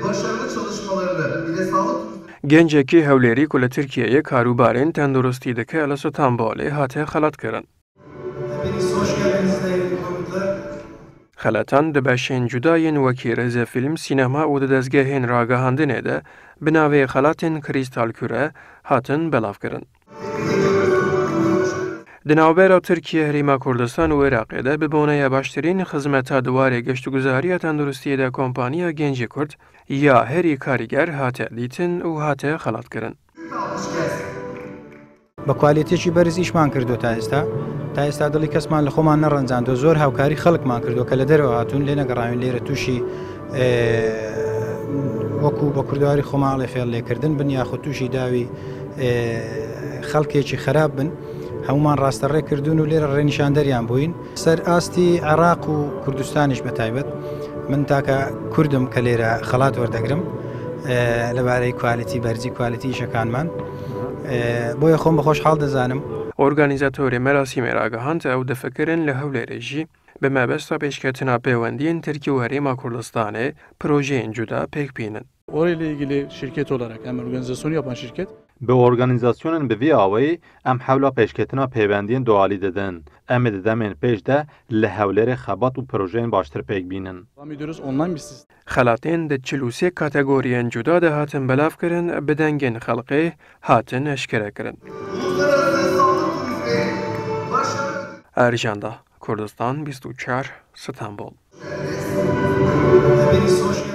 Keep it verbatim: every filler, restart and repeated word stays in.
Başarılı çalışmalarını ile sağlık turizmi Gencekî Hewlêrî ku li Tirkiyeyê karûbarên tenduristî dike li Stenbolê hate xelatkirin. Hepiniz hoş geldiniz değerli konuklar. Xelatan di beşên cuda yên wekî rêzefîlm, sînema û di dezgehên ragihandinê de bi navê xelatên Krîstal Kure hatin belavkirin. Di navbera Tirkiye, Herêma Kurdistan û Iraqê de bi boneya baştirîn xizmeta di warê geştguzariya tenduristiyê de kompaniya Gencî Kurd ya herî karîger hate dîtin û hate xelatkirin. بە کوالێتیەکی بەرز ئیشمان کردو تا ئێستا. تا ئێستا دڵی کەسمان لە خۆمان نەڕەنجاندو، زۆر هاوکاری خەڵکمان کردو کە لە دەرەوە هاتوون، لێ نەگەڕاوین لێرە تووشی، ئێ، وەکو بە کوردەواری خۆماڵێ فێڵ لێکردن بن یاخود تووشی داوی، ئێ، خەڵکێکی خراپ بن. هەمومان ڕاستەڕێ کردوون و لێرە ڕێنیشاندەریان بووین. سەر ئاستی عێراق و کوردستانیش بە تایبەت، من تاکە کوردم کە لێرە خەڵات وەردەگرم، ئێ، لەبارەی کوالێتی، بەرزی کوالێتی ئیشەکانمان. ئێ، بۆیە خۆم بە خۆشحاڵ دەزانم. Organîzatorê merasîmê ragihand, ew difikirin li Hewlêrê jî bi mebesta pêşketina pêwendiyên Tirkiye û Herêma Kurdistanê projeyên cuda pêk bînin. Orayla ilgili şirket olarak hem organizasyonu yapan şirket Bi organîzasyonên bi vî awayî em hewla pêşketina pêwendiyên dualî didin. Em ê di demên pêş de li Hewlêrê xebat û projeyên baştir pêk bînin. devam ediyoruz. Online bir sistem. Xelatên di çil û sê kategoriyên cuda de hatin belavkirin, bi dengên xelkê hatin eşkerekirin. Erjanda Kurdistan bîst û çar, Stenbol. Hepiniz hoş